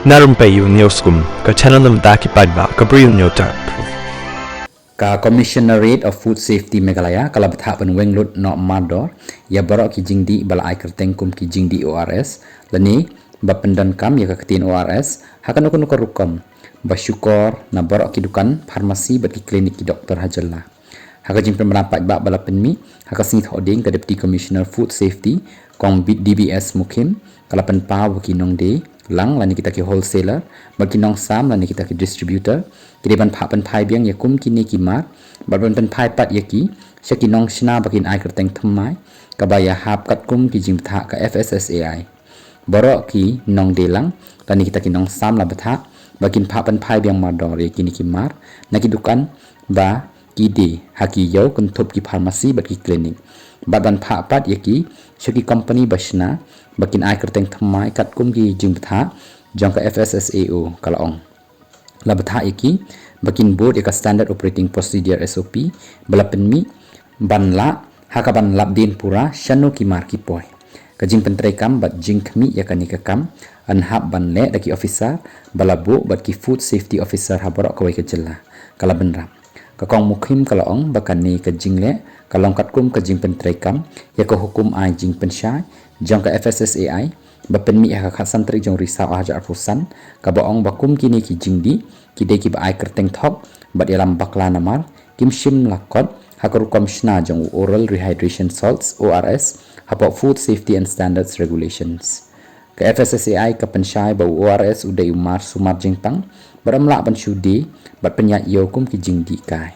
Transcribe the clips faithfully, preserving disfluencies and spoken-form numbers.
Na Rympei U News kum ka channel na bynta ki paidbah ka Bri U News Tap. Ka Commissionerate of Food Safety Meghalaya ka la bthah ban weng lut noh mardor ïa baroh ki jingdih ba la ai kyrteng kum ki jingdih O R S lane ba pyndonkam ïa ka ktien O R S ha kano kano ka rukom ba shukor na baroh ki dukan, pharmacy bad ki klinik ki doktor ha jylla. Ha ka jingpynbna paidbah ba la pynmih ha ka sngi Thohdieng, ka Deputy Commissioner Food Safety, Kong B-, D B S Mukhim, ka la pynpaw ba ki nongdie lang lane kita ki wholesaler bad ki nongsam lane kita ki distributor ki dei ban phah pynphai biang ïa kum kine ki mar bad ban pynphai pat ïa ki sha ki nongshna ba kin ai kyrteng thymmai kaba ïahap katkum ki jingbthah ka F S S A I. Baroh ki nongdie lang lane kita ki nongsam la bthah ba kin phah pynphai biang mardor ïa kine ki mar na ki dukan ba ki die ha ki ïew, kynthup ki pharmacy bad ki klinik, bad ban phah pat ïa ki sha ki kompani ba shna ba kin ai kyrteng thymmai katkum ki jingbthah jong ka F S S A I, ka la ong. La bthah ïa ki ba kin bud ïa ka Standard Operating Procedure, S O P, ba la pynmih ban lah ha kaban lap dien pura shano ki mar ki poi. Ka jingpyntreikam bad jingkhmih ïa kane ka kam yn hap ban leh da ki officer ba la buh bad ki Food Safety Officer ha baroh kawei ka jylla, ka la bynrap. Ka Kong Mukhim ka la ong ba kane ka jingleh ka long katkum ka jingpyntreikam ïa ka hukum ai jingpynshai jong ka F S S A I ba pynmih ha ka khatsan tarik jong u Risaw arhajar arphew san, kaba ong ba kum kine ki jingdih ki dei kiba ai kyrteng thok bad ïalam bakla namar kim shym la kot ha ka rukom shna jong u oral rehydration salts, O R S, hapoh Food Safety and Standards Regulations. Ka F S S A I ka pynshai ba u O R S u dei u mar sumar jingpang bad ym lah ban shu die bad pynïaid ïew kum ki jingdih kai.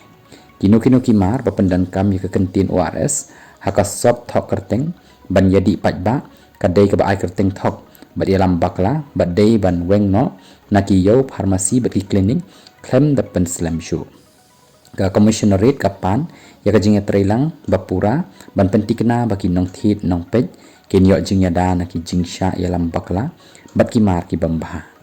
Kino kino ki mar ba pyndonkam ïa ka kyntien O R S ha ka sop thok kyrteng ban ïadih paidbah ka dei kaba ai kyrteng thok bad ïalam bakla bad dei ban weng noh na ki ïew, pharmacy bad ki klinik khlem da pynslem shuh. Ka Commissionerate ka pan ïa ka jingïatreilang ba pura ban pynthikna ba ki nongthied nongpeit kin ïoh jingïada na ki jingshah ïalam bakla bad ki mar ki bym bha.